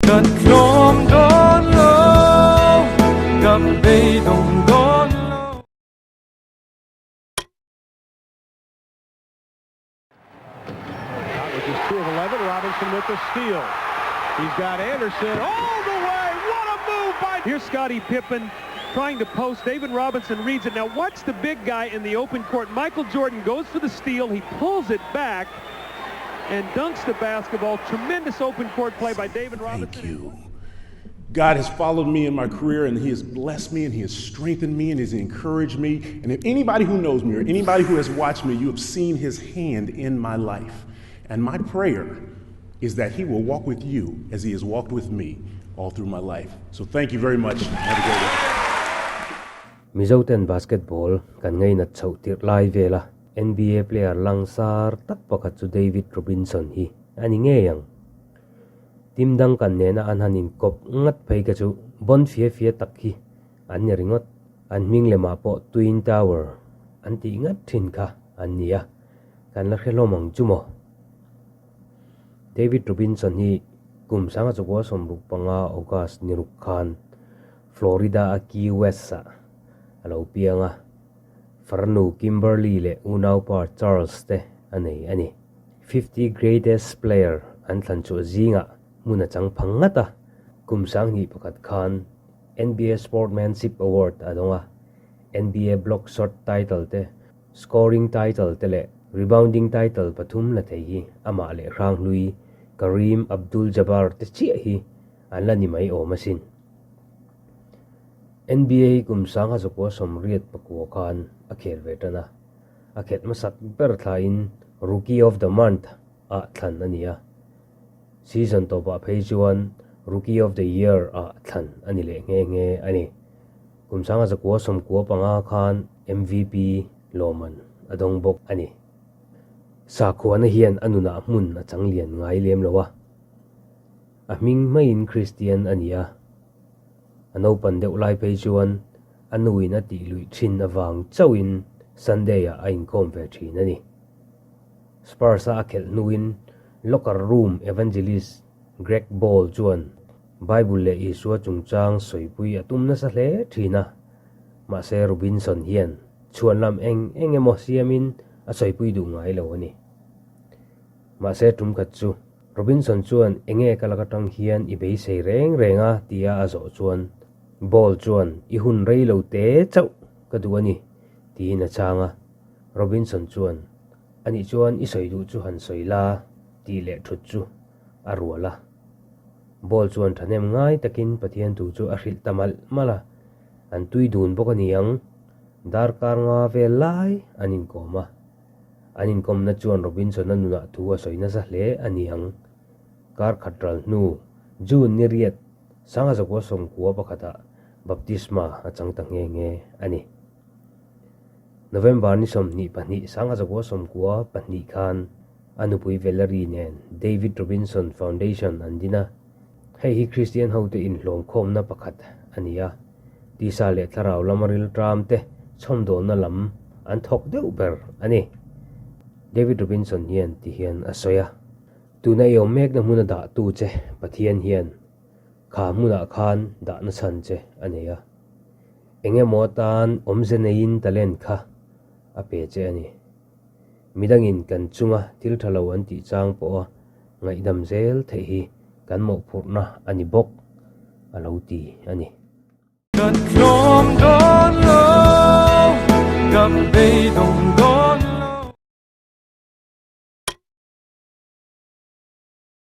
Ka tlawm dawn lo, ka beidawng dawn lo. Which is 2 of 11. Robinson with the steal. He's got Anderson all the way. What a move by... Here's Scottie Pippen trying to post. David Robinson reads it. Now watch the big guy in the open court. Michael Jordan goes for the steal. He pulls it back and dunks the basketball. Tremendous open court play by David Robinson. Thank you. God has followed me in my career and he has blessed me and he has strengthened me and he's encouraged me. And if anybody who knows me or anybody who has watched me, you have seen his hand in my life. And my prayer is that he will walk with you as he has walked with me all through my life. So thank you very much. Have a great day. Mizoten basketball kan ngainat chhoh tirh lai vela NBA player langsar tak pakhat chu David Robinson hi a ni ngei ang. Team dang kan nena an han inkawp ngat phei ka chu bon fia fia tak hi an ni ringawt. An hming lemah pawh Twin Tower an tih ngat thin kha an ni a, kan la hre hlawm ang chu maw? David Robinson hi kum sanga chukua 65 August ni ruk khan Florida a Key West ah a lo piang a, farnu Kimberly leh unaupa Charles te a nei a ni. 50 Greatest Player an thlan chhuah zingah hmun a chang phang ngat a, kum 2001 khan NBA Sportsmanship Award a dawng a, NBA Block Shot title te, Scoring title te leh Rebounding title pathum la thei hi amah leh hranghlui Kareem Abdul-Jabbar te chiah hi an la ni mai awm asin. NBA kum 1989 khan a khel ve tan a. A khelh hmasak ber thlaiin Rookie of the Month ah thlan a ni a, season tawpah phei chuan Rookie of the Year ah thlan a ni leh nghe nghe a ni. Kum 1995 khan MVP lawmman a dawng bawk a ni. Sakhuana hian a nunah hmun a chang lian ngai lem lo a, a hming hmaiin Kristian a ni a, A naupan deuh lai phei chuan a nuin a tih luih thin avang chauhin Sunday-ah a inkhawm ve thin a ni. Spurs-a a khelh hnuin locker room evangelist Greg Ball chuan Bible leh Isua chungchang sawipui a tum nasa hle thin a, mahse Robinson hian chhuan lam eng eng emaw siamin a sawipui duh ngai lo a ni. Mahse tum khat chu Robinson chuan enge ka lak atang hian i beisei reng reng a tia a zawh chuan Ball chuan i hun rei lo te chauh ka duh a ni tiin a chhang a. Robinson chuan anih chuan i sawi duh chu han sawi la tih leh thut chu a rual a. Ball chuan thahnem ngai takin Pathian thu chu a hrilh ta malh malh a, an tui dun bawk a ni ang, darkar nga vel lai an inkawm a. An inkawmna chuan Robinson-a nunah thu a sawi nasa hle a ni ang. Kar khat ral hnu, June ni riat, 1991 baptisma a chang ta nghe nghe a ni. November ni 22, 1992 khan a nupui Valerie nen David Robinson Foundation an din a. Hei hi Kristian hote inhlawmkhawmna pakhat a ni a, tisa leh thlarau lama rilṭam te chhawmdawlna lam an thawk deuh ber a ni. David Robinson hian ti hian a sawi a, Tuna i awm mekna hmuna dahtu che Pathian hian kha hmunah khan dahna chhan che a nei a, eng emaw atan awmze neiin talent kha a pe che a ni. Midangin kan chunga thil tha lo an tih chang pawha ngaihdam zel theih hi kan mawhphurhna a ni bawk, a lo ti a ni. Ka tlawm dawn lo, ka beidawng.